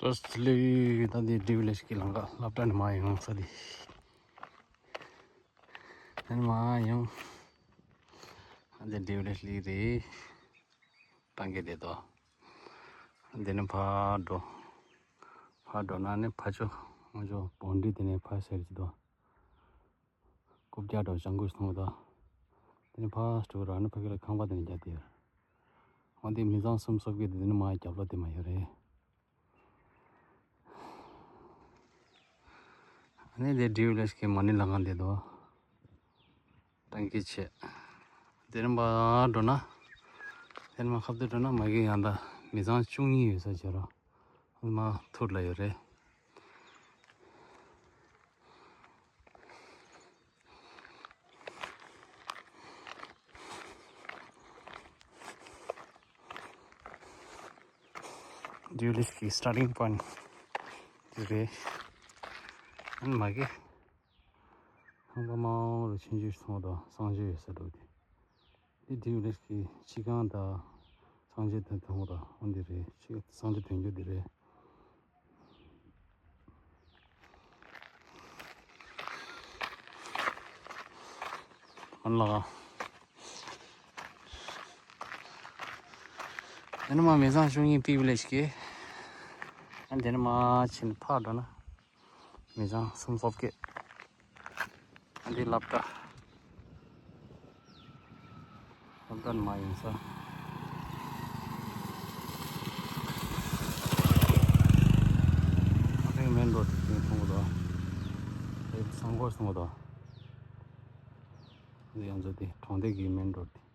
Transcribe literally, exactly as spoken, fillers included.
བཀྲ་ཤིས་བདེ་ལེགས། ད་འདི་ཌི་ཝི་ལེཇ་གི་ལམ་ཁ་སློབ་གྲྭ་ནས་མར་ཡོང་ས་འདི། ཨ་ནི་མར་ཡོང་། ཨ་འདི་ཌི་ཝི་ལེཇ་ལི་རེད། ཏང་གི་བསྡད་དོ། འདི་ནས་ཕར་འགྲོ། ཕར་འགྲོ་ན་ནི་ཕར་ཕྱོགས་ང་ཚོ་བོན་ཌི་དེ་ནས་ཕར་ཟེར་གྱི་འདུག་རྐུབ་བཀྱག་འདྲ་བོ་ལྗང་གུ་ཞིག་མཐོང་གི་འདུག་དེ་ནས་ཕར་འགྲོ་ར་ནི་ཕ་གི་ལ་ཁང་པ་དེ་ནས་རྒྱབ་དེ་ཡོད། འོ་འདི་མི་ཚང་སུམ་སོབ་ཀྱི་དེ་ནི་མ་རྒྱབ་ལོགས་དེ་མ་ཡོད་རེད། ཨ་ནི་དེ་ཌི་ཝི་ལེཇ་གི་མ་ཎི་ལམ་ཁ་འདི་འདུག་ཏང་གི་ཆེ། དེ་ནས་མར་འགྲོ་ན། དེ་ནས་མར་ཁ་ཐུག་འགྲོ་ན་མ་གི་ཡང་ད་མི་ཚང་བཅུ་གཉིས་ཡོད་ས་བྱས་རོགས། མར་ཐུར་ལ་ཡོད་རེད། ཌི་ཝི་ལེཇ་གི་སི་ཊར་ཊིང་པོའིན་ཊི་འདི་རེད། ཨ་ནི་མ་གི་ཁང་པ་དམར་པོ་ཆུང་ཆུང་ཞིག་མཐོང་གི་འདུག་སངས་རྒྱས་ཡོད་ས་འདྲ་བོ་དེ། འདི་ཌི་ཝི་ལེཇ་གི་སྤྱི་ཁང་དང་སངས་རྒྱས་དོན་ཐོང་དང་འོ་འདི་རེད། ཕྱི་སངས་རྒྱས་དོན་གྱུར་འདི་རེད། ཨ་ལ། ཨ་ནི་མར་མི་ཚང་བཅུ་གཉིས་པི་ཝི་ལེཇ་གི། ཨ་འདི་ནས་མར་ཕྱིན་ཕར་འགྲོ་ན། མི་ཚང་སུམ་སོབ་ཀྱི། ཨ་འདི་སློབ་གྲྭ། སློབ་གྲྭ་ནས་མར་ཡོང་ས། ཨ་འདི་མེན་རོ་ཌི་དེ་མཐོང་གི་འདུག་དེ་སང་སྒོར་སོང་གི་འདུག་འདི་ཡང་ཚོ་དེ་གྲོང་སྡེ་གི་མེན་རོ་ཌི་དེ།